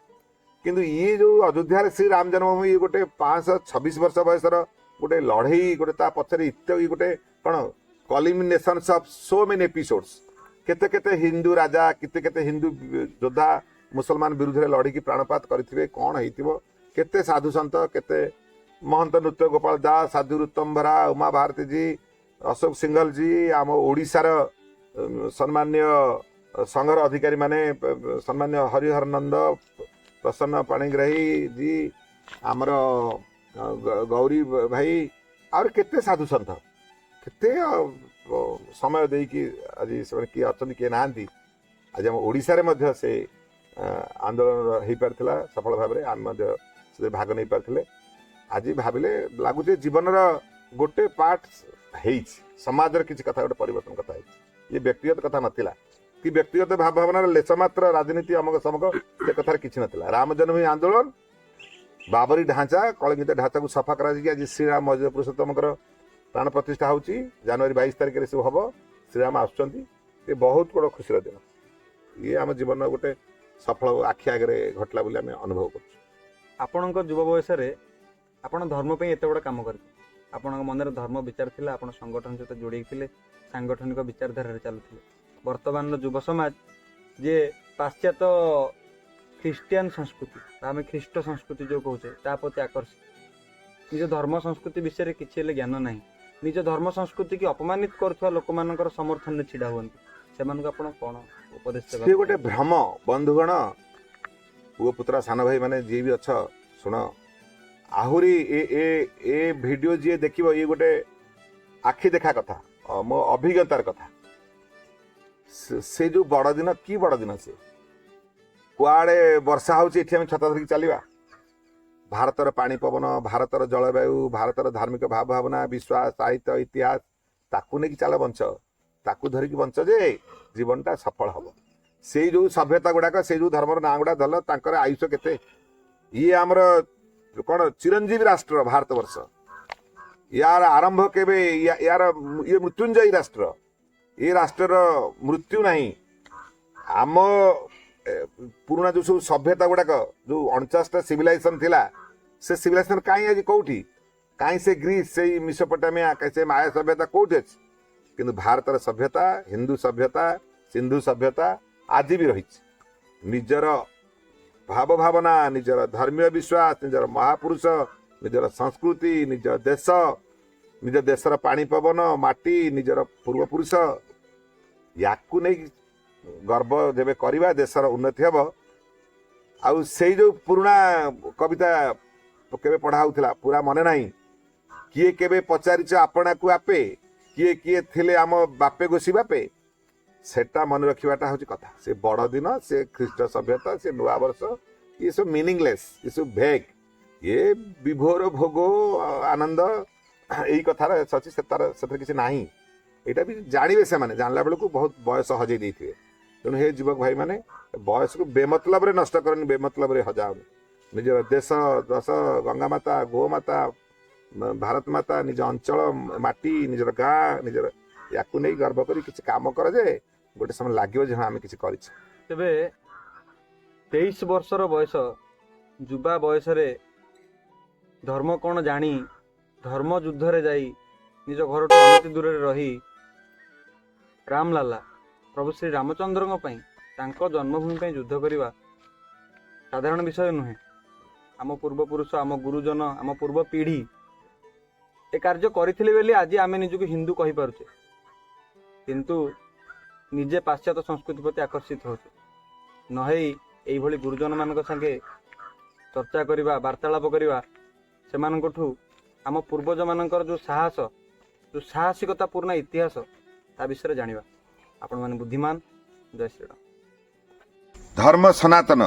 କିନ୍ତୁ ଇଏ ଯୋଉ ଅଯୋଧ୍ୟାରେ ଶ୍ରୀ ରାମ ଜନ୍ମଭୂମି, ଇଏ ଗୋଟେ 526 ବର୍ଷ ବୟସର ଗୋଟେ ଲଢେଇ, ଗୋଟେ ତା ପଛରେ ଇତ୍ୟ ଇଏ ଗୋଟେ କ'ଣ culminations of so many episodes। କେତେ କେତେ ହିନ୍ଦୁ ରାଜା, କେତେ କେତେ ହିନ୍ଦୁ ଯୋଦ୍ଧା ମୁସଲମାନ ବିରୁଦ୍ଧରେ ଲଢିକି ପ୍ରାଣପାତ କରିଥିବେ, କ'ଣ ହେଇଥିବ, କେତେ ସାଧୁ ସନ୍ଥ, କେତେ ମହନ୍ତ ନୃତ୍ୟ ଗୋପାଳ ଦାସ, ସାଧୁ ଋତମ୍ଭରା, ଉମା ଭାରତୀଜୀ, ଅଶୋକ ସିଂଘଲଜୀ, ଆମ ଓଡ଼ିଶାର ସମ୍ମାନୀୟ ସଂଘର ଅଧିକାରୀମାନେ, ସମ୍ମାନୀୟ ହରିହର ନନ୍ଦ, ପ୍ରସନ୍ନ ପାଣିଗ୍ରାହୀ ଜୀ, ଆମର ଗୌରୀ ଭାଇ, ଆହୁରି କେତେ ସାଧୁ ସନ୍ଥ କେତେ ସମୟ ଦେଇକି ଆଜି ସେମାନେ କିଏ ଅଛନ୍ତି କିଏ ନାହାନ୍ତି। ଆଜି ଆମ ଓଡ଼ିଶାରେ ମଧ୍ୟ ସେ ଆନ୍ଦୋଳନ ହେଇପାରିଥିଲା ସଫଳ ଭାବରେ। ଆମେ ମଧ୍ୟ ସେଥିରେ ଭାଗ ନେଇପାରିଥିଲେ। ଆଜି ଭାବିଲେ ଲାଗୁଛି ଜୀବନର ଗୋଟେ ପାର୍ଟ ହେଇଛି, ସମାଜର କିଛି କଥା ଗୋଟେ ପରିବର୍ତ୍ତନ କଥା ହେଇଛି। ଇଏ ବ୍ୟକ୍ତିଗତ କଥା ନଥିଲା କି ବ୍ୟକ୍ତିଗତ ଭାବ ଭାବନାର ଲେଶ ମାତ୍ର ରାଜନୀତି ଅମକ ସମକ ସେ କଥାରେ କିଛି ନଥିଲା। ରାମ ଜନ୍ମଭୂମି ଆନ୍ଦୋଳନ, ବାବରୀ ଢାଞ୍ଚା, କଳଙ୍କିତ ଢାଞ୍ଚାକୁ ସଫା କରାଯାଇକି ଆଜି ଶ୍ରୀରାମ ମର୍ଯ୍ୟାଦା ପୁରୁଷୋତ୍ତମଙ୍କର ପ୍ରାଣ ପ୍ରତିଷ୍ଠା ହେଉଛି। ଜାନୁଆରୀ 22 ତାରିଖରେ ସବୁ ହବ। ଶ୍ରୀରାମ ଆସୁଛନ୍ତି। ଏ ବହୁତ ବଡ଼ ଖୁସିର ଦିନ। ଇଏ ଆମ ଜୀବନର ଗୋଟେ ସଫଳ ଆଖି ଆଗରେ ଘଟିଲା ବୋଲି ଆମେ ଅନୁଭବ କରୁଛୁ। ଆପଣଙ୍କ ଯୁବ ବୟସରେ ଆପଣ ଧର୍ମ ପାଇଁ ଏତେ ବଡ଼ କାମ କରିଥିଲେ। ଆପଣଙ୍କ ମନରେ ଧର୍ମ ବିଚାର ଥିଲା, ଆପଣ ସଂଗଠନ ସହିତ ଯୋଡ଼ିକି ଥିଲେ, ସାଙ୍ଗଠନିକ ବିଚାରଧାରାରେ ଚାଲୁଥିଲେ। ବର୍ତ୍ତମାନର ଯୁବ ସମାଜ ଯିଏ ପାଶ୍ଚାତ୍ୟ ଖ୍ରୀଷ୍ଟିଆନ ସଂସ୍କୃତି ବା ଆମେ ଖ୍ରୀଷ୍ଟ ସଂସ୍କୃତି ଯେଉଁ କହୁଛେ, ତା ପ୍ରତି ଆକର୍ଷିତ, ନିଜ ଧର୍ମ ସଂସ୍କୃତି ବିଷୟରେ କିଛି ହେଲେ ଜ୍ଞାନ ନାହିଁ, ନିଜ ଧର୍ମ ସଂସ୍କୃତିକି ଅପମାନିତ କରୁଥିବା ଲୋକମାନଙ୍କର ସମର୍ଥନରେ ଛିଡ଼ା ହୁଅନ୍ତି, ସେମାନଙ୍କୁ ଆପଣ କ'ଣ ଉପଦେଶ ଦେବାକୁ ସିଏ ଗୋଟେ ଭ୍ରମ। ବନ୍ଧୁଗଣ, ପୁଅ ପୁତୁରା ସାନ ଭାଇ ମାନେ ଯିଏ ବି ଅଛ, ଶୁଣ। ଆହୁରି ଏ ଏ ଏ ଭିଡିଓ ଯିଏ ଦେଖିବ, ଇଏ ଗୋଟେ ଆଖି ଦେଖା କଥା, ମୋ ଅଭିଜ୍ଞତାର କଥା। ସେ ଯୋଉ ବଡ ଦିନ, କି ବଡ ଦିନ ସେ? କୁଆଡେ ବର୍ଷା ହଉଛି, ଏଠି ଆମେ ଛତା ଧରିକି ଚାଲିବା। ଭାରତର ପାଣି ପବନ, ଭାରତର ଜଳବାୟୁ, ଭାରତର ଧାର୍ମିକ ଭାବ ଭାବନା, ବିଶ୍ୱାସ, ସାହିତ୍ୟ, ଇତିହାସ, ତାକୁ ନେଇକି ଚାଲ, ବଞ୍ଚ। ତାକୁ ଧରିକି ବଞ୍ଚ ଯେ ଜୀବନଟା ସଫଳ ହବ। ସେଇ ଯୋଉ ସଭ୍ୟତା ଗୁଡାକ, ସେଇ ଯୋଉ ଧର୍ମର ନାଁ ଗୁଡା ଧରିଲ, ତାଙ୍କର ଆୟୁଷ କେତେ? ଇଏ ଆମର କଣ ଚିରଞ୍ଜୀବୀ ରାଷ୍ଟ୍ର ଭାରତ ବର୍ଷ। ୟାର ଆରମ୍ଭ କେବେ? ୟାର ଇଏ ମୃତ୍ୟୁଞ୍ଜୟୀ ରାଷ୍ଟ୍ର। ଏ ରାଷ୍ଟ୍ରର ମୃତ୍ୟୁ ନାହିଁ। ଆମ ପୁରୁଣା ଯୋଉ ସବୁ ସଭ୍ୟତା ଗୁଡାକ, ଯୋଉ 49ଟା ସିଭିଲାଇଜେସନ ଥିଲା, ସେ ସିଭିଲାଇଜେସନ କାହିଁ ଆଜି କୋଉଠି? କାହିଁ ସେ ଗ୍ରୀସ, ସେଇ ମିସୋପଟାମିଆ, କାହିଁ ସେ ମାୟା ସଭ୍ୟତା କୋଉଠି ଅଛି? କିନ୍ତୁ ଭାରତର ସଭ୍ୟତା, ହିନ୍ଦୁ ସଭ୍ୟତା, ସିନ୍ଧୁ ସଭ୍ୟତା ଆଜି ବି ରହିଛି। ନିଜର ଭାବ ଭାବନା, ନିଜର ଧର୍ମୀୟ ବିଶ୍ୱାସ, ନିଜର ମହାପୁରୁଷ, ନିଜର ସଂସ୍କୃତି, ନିଜ ଦେଶ, ନିଜ ଦେଶର ପାଣି ପବନ ମାଟି, ନିଜର ପୂର୍ବପୁରୁଷ, ୟାକୁ ନେଇକି ଗର୍ବ ଯେବେ କରିବା, ଦେଶର ଉନ୍ନତି ହେବ। ଆଉ ସେଇ ଯୋଉ ପୁରୁଣା କବିତା କେବେ ପଢା ହଉଥିଲା, ପୁରା ମନେ ନାହିଁ। କିଏ କେବେ ପଚାରିଛ ଆପଣାକୁ ଆପେ, କିଏ କିଏ ଥିଲେ ଆମ ବାପେ ଗୋସି ବାପେ? ସେଟା ମନେ ରଖିବାଟା ହେଉଛି କଥା। ସେ ବଡ଼ଦିନ, ସେ ଖ୍ରୀଷ୍ଟ ସଭ୍ୟତା, ସେ ନୂଆ ବର୍ଷ, ଇଏ ସବୁ ମିନିଂଲେସ୍, ଏ ସବୁ ଭେଗ୍। ଇଏ ବିଭୋର ଭୋଗ ଆନନ୍ଦ, ଏଇ କଥାର ଅଛି, ସେ ତାର ସେଥିରେ କିଛି ନାହିଁ। ଏଇଟା ବି ଜାଣିବେ ସେମାନେ, ଜାଣିଲା ବେଳକୁ ବହୁତ ବୟସ ହଜେଇ ଦେଇଥିବେ। ତେଣୁ ହେ ଯୁବକ ଭାଇମାନେ, ବୟସକୁ ବେମତଲବରେ ନଷ୍ଟ କରନି, ବେମତଲବରେ ହଜାଅନି। ନିଜର ଦେଶ, ଦଶ, ଗଙ୍ଗା ମାତା, ଗୋ ମାତା, ଭାରତ ମାତା, ନିଜ ଅଞ୍ଚଳ ମାଟି, ନିଜର ଗାଁ, ନିଜର ୟାକୁ ନେଇ ଗର୍ବ କରି କିଛି କାମ କର ଯେ ଗୋଟେ ସମୟ ଲାଗିବ ଯେ ହଁ, ଆମେ କିଛି କରିଛେ। ତେବେ 23 ବର୍ଷର ବୟସ, ଯୁବା ବୟସରେ ଧର୍ମ କ'ଣ ଜାଣି ଧର୍ମ ଯୁଦ୍ଧରେ ଯାଇ ନିଜ ଘରଠୁ ଅନତି ଦୂରରେ ରହି ରାମଲାଲା ପ୍ରଭୁ ଶ୍ରୀ ରାମଚନ୍ଦ୍ରଙ୍କ ପାଇଁ, ତାଙ୍କ ଜନ୍ମଭୂମି ପାଇଁ ଯୁଦ୍ଧ କରିବା ସାଧାରଣ ବିଷୟ ନୁହେଁ। ଆମ ପୂର୍ବପୁରୁଷ, ଆମ ଗୁରୁଜନ, ଆମ ପୂର୍ବ ପିଢ଼ି ଏ କାର୍ଯ୍ୟ କରିଥିଲେ ବୋଲି ଆଜି ଆମେ ନିଜକୁ ହିନ୍ଦୁ କହିପାରୁଛେ। କିନ୍ତୁ ନିଜେ ପାଶ୍ଚାତ୍ୟ ସଂସ୍କୃତି ପ୍ରତି ଆକର୍ଷିତ ହେଉଛେ ନ ହେଇ ଏଇଭଳି ଗୁରୁଜନମାନଙ୍କ ସାଙ୍ଗେ ଚର୍ଚ୍ଚା କରିବା, ବାର୍ତ୍ତାଳାପ କରିବା, ସେମାନଙ୍କଠୁ ଆମ ପୂର୍ବଜମାନଙ୍କର ଯେଉଁ ସାହସ, ଯେଉଁ ସାହସିକତାପୂର୍ଣ୍ଣ ଇତିହାସ, ତା ବିଷୟରେ ଜାଣିବା। ଆପଣମାନେ ବୁଦ୍ଧିମାନ। ଜୟ ଶ୍ରୀରାମ। ଧର୍ମ ସନାତନ,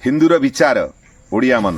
ହିନ୍ଦୁର ବିଚାର, ଓଡ଼ିଆ ମନ।